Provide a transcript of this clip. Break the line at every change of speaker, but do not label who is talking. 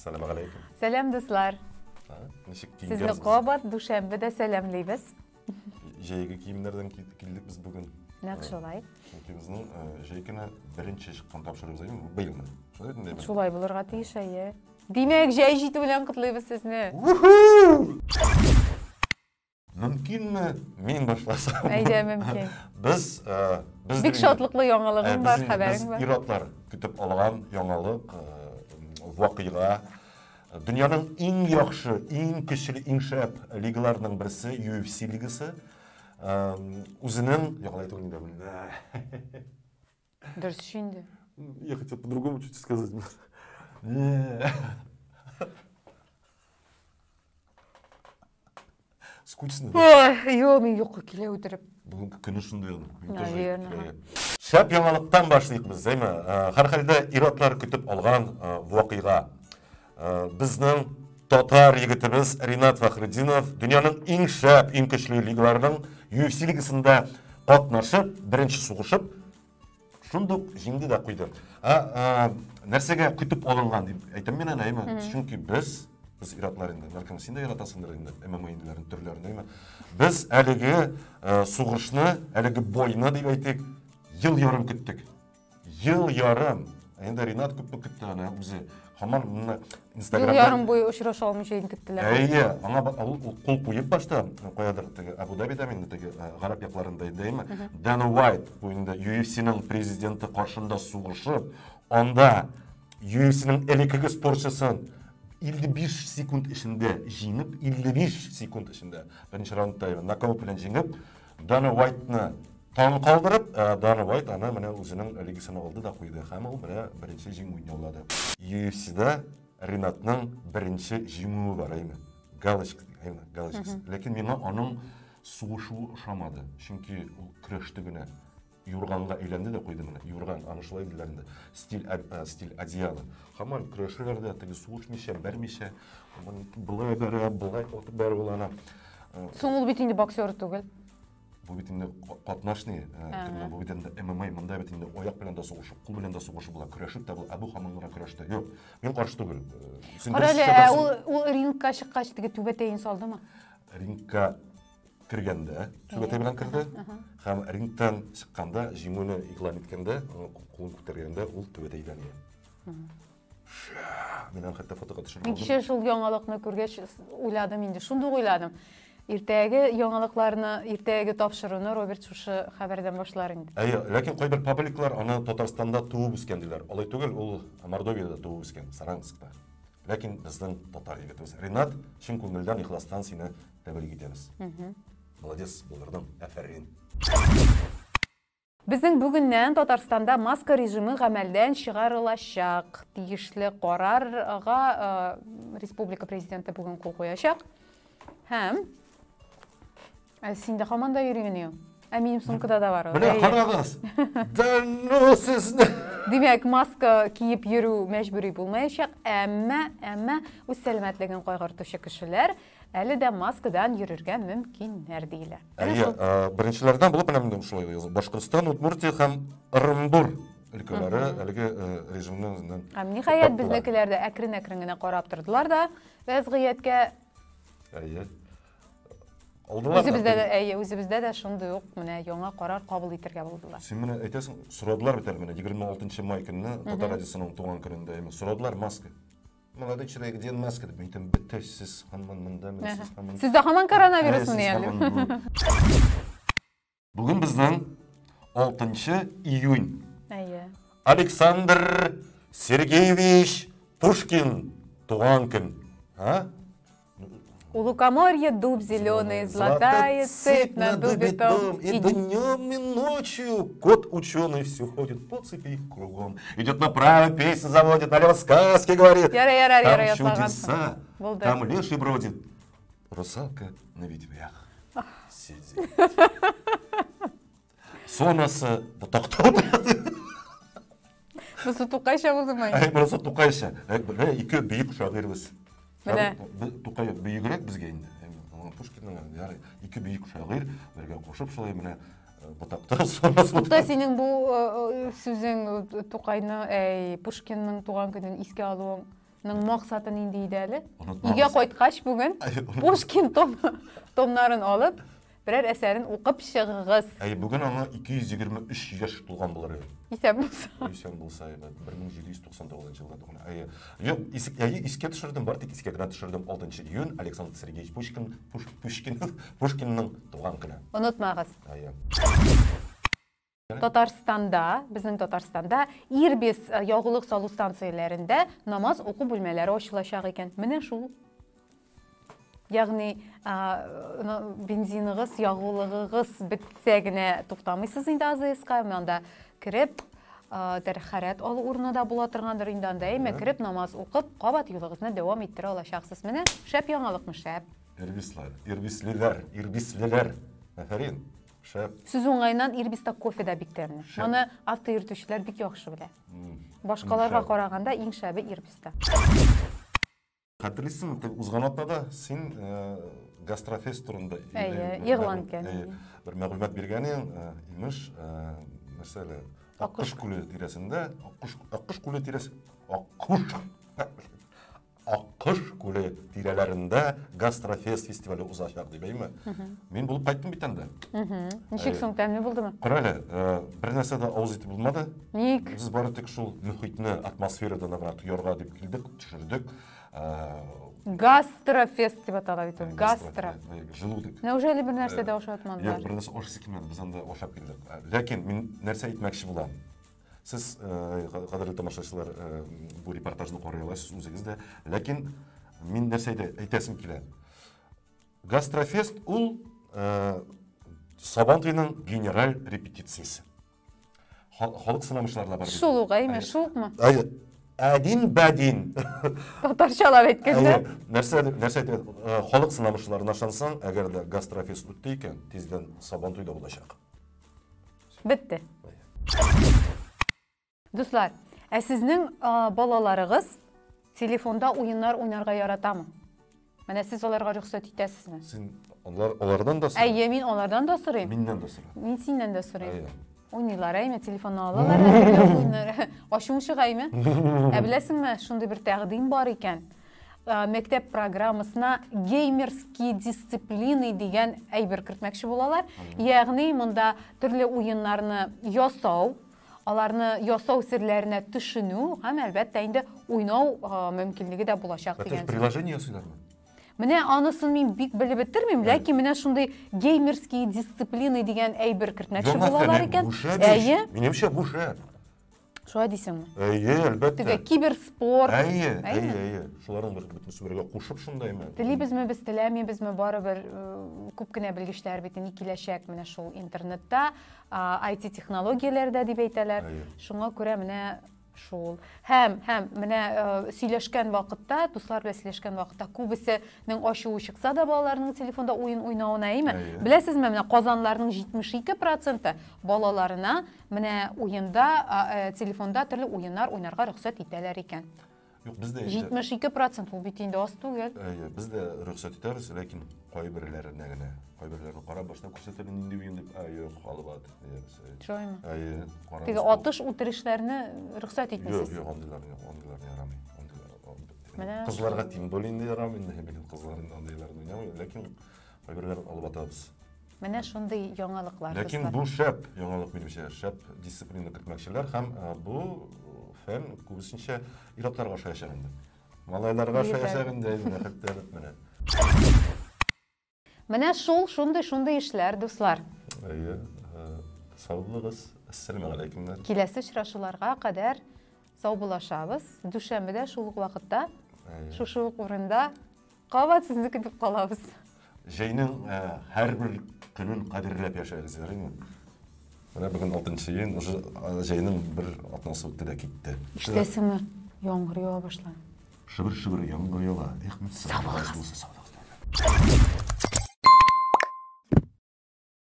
Әссәламу алейкум.
Сәлам, дуслар.
Ничек
Сезне кабат дүшәмбедә сәламлибез.
Җәйге киемнәрдән килдек без бүген.
Нәкъ шулай.
Чөнки безнең җәй көне беренче чыккан тапшыруыбыз әйеме? Быел менә. Шулай бит инде.
Шулай булырга тиеш, әйе. Димәк, җәй җитү белән котлыйбыз сезне.
Мөмкинме мин башласам?
Әйдә, мөмкин.
Без, без
Бик шатлыклы яңалыгың бар, хәбәрең бар.
Без ир-атлар көтеп алган яңалык, вакыйга. Дөньяның иң яхшы, иң көчле, иң шәп лигаларының берсе UFC лигасы. Үзенең, яңалык әйтү инде.
Дөрес инде.
Я хотел по-другому чуть сказать. Скучно.
Ой, юк, мин йокы килә үтереп.
Бүгенге көне шундый ул.
Наверное.
Шәп яңалыктан башлыйк без, әйме? Һәрхәлдә ир-атлар көтеп алган вакыйга. Безнең татар егетебез Ринат Фәхретдинов дөньяның иң шәп, иң көчле лигаларының UFC лигасында катнашып, беренче сугышып, шундук җиңде дә куйды. Ә, нәрсәгә көтеп алынган дип әйтәм мин аны, әйме? Чөнки без, без ир-атлар инде, бәлкем син дә яратасыңдыр инде ММА инделәрен төрләрен, әйме? Без әлеге сугышны, әлеге бойны дип әйтик, ел ярым көттек. Ел ярым. Ә инде Ринат күпме көтте аны үзе. Һаман моны Инстаграмда
Ел ярым буе очраша алмыйча интектеләр.
Әйе, аңа ул кул куеп башта, каядыр теге Абу-Дабида инде теге гарәп якларында иде, әйеме? Дана Уайт, бу инде UFC-ның президенты каршында сугышып, анда UFC-ның элеккеге спортчысын 55 секунд эчендә җиңеп, 55 секунд эчендә беренче раундта нокаут белән җиңеп, Дана Уайтны таң калдырып, Дана Уайт аны менә үзенең лигасына алды да куйды. Һәм ул менә беренче җиңүен яулады. UFC-да Ринатның беренче җиңүе бар, әйме? Галочка, әйме? Галочкасы. Ләкин миңа аның сугышуы ошамады. Чөнки ул көрәште генә. Юрганга әйләнде дә куйды менә. Юрган, аны шулай диләр инде. Стиль, стиль одеяло. Һаман көрәшәләр дә, теге сугышмыйча, бәрмичә. Һаман болай бәрә, болай атып бәрә ул аны.
Соң ул бит инде боксер түгел.
Бу бит инде катнаш ни, бу бит инде ММА, монда бит инде аяк белән дә сугышып, кул белән дә сугышып була, көрәшеп тә була. Ә бу һаман гына көрәштә. Юк, мин каршы түгел.
Кара әле, ә ул рингка чыккач теге түбәтәен салдымы?
Рингка кергәндә түбәтәй белән керде. Һәм рингтан чыкканда, җиңүне игълан иткәндә, кулын күтәргәндә ул түбәтәйдән иде. Мин аны хәтта фотога төшереп
Мин кичә шул яңалыкны күргәч уйладым инде, шундук уйладым. Иртәге яңалыкларны, иртәге тапшыруны Роберт шушы хәбәрдән башлар инде.
Әйе, ләкин кайбер пабликлар аны Татарстанда туып үскән диләр. Алай түгел, ул Мордовиядә туып үскән, Саранскта. Ләкин безнең татар егетебез Ринат, чын күңелдән, ихластан сине тәбрик итәбез. Молодец, булдырдың, афәрин.
Безнең бүгеннән Татарстанда маска режимы гамәлдән чыгарылачак. Тиешле карарга республика президенты бүген кул куячак. Һәм син дә һаман да йөримени ул? Ә минем сумкада да бар ул.
Менә карагыз. Да ну сезне.
Димәк, маска киеп йөрү мәҗбүри булмаячак, әмма, әмма үз сәламәтлеген кайгыртучы кешеләр Әле дә маскадан йөрергә мөмкиннәр диелә.
Әйе, беренчеләрдән булып менә монда шулай язылды. Башкортстан, Удмуртия һәм Ырынбур өлкәләре әлеге режимны үзеннән.
Һәм ниһаять безнекеләр дә әкрен-әкрен генә карап тордылар да вәзгыятькә.
Әйе. Алдылар.
Үзебездә дә, әйе, үзебездә дә шундый ук менә яңа карар кабул итәргә булдылар.
Син менә әйтәсең, сорадылар бит әле менә 26 май көнне Татар радиосының туган көнендә, сорадылар маска. Молодой человек, где маска? Дип әйтәм, бетте, сез һаман монда, менә сез һаман.
Сездә һаман коронавирусмыни әле?
Бүген безнең 6 июнь.
Әйе.
Александр Сергеевич Пушкин туган көн. А?
У лукоморья дуб зеленый, золотая цепь на дубе том.
И днем, и ночью кот ученый все ходит по цепи кругом. Идет направо, песни заводит, налево сказки говорит.
Яра, яра, яра,
там чудеса, там леший бродит. Русалка на ветвях сидит. Сонасы ботакта утыра.
Бусы Тукайча булдымы?
Әй, бусы Тукайча. Менә ике бөек шагыйрьбез.
Менә.
Тукай бөегрәк безгә инде. Пушкинның ярый ике бөек шагыйрь бергә кушып шулай менә ботакта сонасы.
Тукта синең бу сүзең Тукайны, әй, Пушкинның туган көнен искә алуың. Ның максаты нинди иде әле? Өйгә кайткач бүген Пушкин том, томнарын алып, берәр әсәрен укып чыгыгыз.
Әйе, бүген аңа 223 яшь тулган булыр иде.
Исән булса.
Исән булса, әйбәт. 1799 елда туган. Әйе. Юк, әйе, искә төшердем, бар тик искә генә төшердем. 6 июнь Александр Сергеевич Пушкин, Пушкин, Пушкинның туган көне.
Онытмагыз.
Әйе.
Татарстанда, безнең Татарстанда Ирбис э, ягулык салу станцияләрендә намаз уку бүлмәләре ачылачак икән. Менә шул. Ягъни бензиныгыз, ягулыгыгыз бетсә генә туктамыйсыз инде АЗСка, анда кереп тәрхәрәт алу урыны да була торгандыр инде анда, әйме, кереп намаз укып, кабат юлыгызны дәвам иттерә алачаксыз. Менә шәп яңалыкмы, шәп.
Ирбислар, ирбислеләр, ирбислеләр. Афәрин. Шәп.
Сүз уңаеннан Ирбиста кофе да бик тәмле. Моны авто йөртүчеләр бик яхшы белә. Башкаларга караганда иң шәбе Ирбиста.
Хәтерлисеңме, теге узган атнада син э, гастрофест турында
Әйе, игълан иткән.
Бер мәгълүмат биргән идең, э, имеш, э, нәрсә әле, Аккош күле тирәсендә, Аккош Аккош күле тирәсе, Аккош Аккош күле тирәләрендә гастрофест фестивале узачак дип, әйме? Мин булып кайттым бит анда.
Ничек соң, тәмле булдымы?
Кара әле, бер нәрсә дә авыз итеп булмады.
Ник?
Без бары тик шул мөхитне, атмосферадан гына тоярга дип килдек, төшердек.
Гастрофест дип атала бит ул. Гастро.
Желудок.
Неужели бер нәрсә дә ашатмадылар?
Юк, бер нәрсә ашыйсы килмәде, без анда ашап килдек. Ләкин мин нәрсә әйтмәкче булам? Сез, э, кадерле тамашачылар, э, бу репортажны карый аласыз үзегез дә. Ләкин мин нәрсә әйтәсем килә. Гастрофест ул э, Сабан туеның генераль репетициясе. Халык сынамышлары да бар.
Шул ук, әйме, шул укмы?
Әйе. Әдин бәдин.
Татарчалап әйткәндә.
Нәрсә нәрсә әйтә? Халык сынамышларына ышансаң, әгәр дә гастрофест үтте икән, тиздән Сабан туй да булачак.
Бетте. Дуслар, ә сезнең балаларыгыз телефонда уеннар уйнарга яратамы? Менә сез аларга рөхсәт итәсезме?
Син алар, алардан да сора.
Әйе, мин алардан да сорыйм.
Миннән дә сора.
Мин синнән дә сорыйм.
Әйе.
Уйныйлар, әйме, телефонны алалар, әзерләп уйнар. Ачуың чыга, әйме? Ә беләсеңме, шундый бер тәкъдим бар икән. Мәктәп программасына геймерские дисциплины дигән әйбер кертмәкче булалар. Ягъни монда төрле уеннарны ясау, аларны ясау серләренә төшенү һәм әлбәттә инде уйнау мөмкинлеге дә булачак дигән.
Приложение ясыйлармы?
Менә анысын мин бик белеп бетермим, ләкин менә шундый геймерские дисциплины дигән әйбер кертмәкче булалар икән.
Әйе. Минемчә бу шәп.
Шулай дисеңме?
Әйе, әлбәттә.
Теге киберспорт.
Әйе, әйе, әйе. Шуларның бер бөтенесе бергә кушып шундаймы?
Телибезме без, теләмибезме, барыбер күп кенә белгечләр бит инде киләчәк менә шул интернетта, IT технологияләрдә дип әйтәләр. Шуңа күрә менә шул. Һәм, һәм менә сөйләшкән вакытта, дуслар белән сөйләшкән вакытта күбесенең ачуы чыкса да балаларның телефонда уен уйнавына, әйеме? Беләсезме, менә казанларның 72 проценты балаларына Менә уенда, телефонда төрле уеннар уйнарга рөхсәт итәләр икән.
Юк, без дә
72% ул бит инде аз түгел.
Әйе, без дә рөхсәт итәбез, ләкин кайберләренә генә. Кайберләрен карап башлап күрсәтәләр нинди уен дип, ә юк, алып ат.
Шулаймы?
Әйе,
карап. Теге атыш үтерешләрне рөхсәт итмисез.
Юк, юк, андыйларны юк, андыйларны ярамый. Менә кызларга тем более инде ярамый инде, кызлар инде андыйларны уйнамый, ләкин кайберләрен алып атабыз.
Менә шундый яңалыклар.
Ләкин бу шәп яңалык минемчә, шәп дисциплина кертмәкчеләр һәм бу фән күбесенчә ир-атларга ошаячак инде. Малайларга ошаячак инде, рәхәтләнеп менә.
Менә шул шундый шундый эшләр, дуслар.
Әйе, сау булыгыз. Әссәламәгаләйкүмнәр.
Киләсе очрашуларга кадәр саубуллашабыз. Дүшәмбедә шул ук вакытта, шушы ук урында Кабат сезне көтеп калабыз.
Җәйнең һәрбер көнен кадерләп яшәгез, ярыймы? Менә бүген 6 июнь, уже җәйнең бер атнасы үтте дә китте.
Ишетәсеңме? Яңгыр ява башлады.
Шыбыр-шыбыр яңгыр ява. Эх,
Сау булыгыз.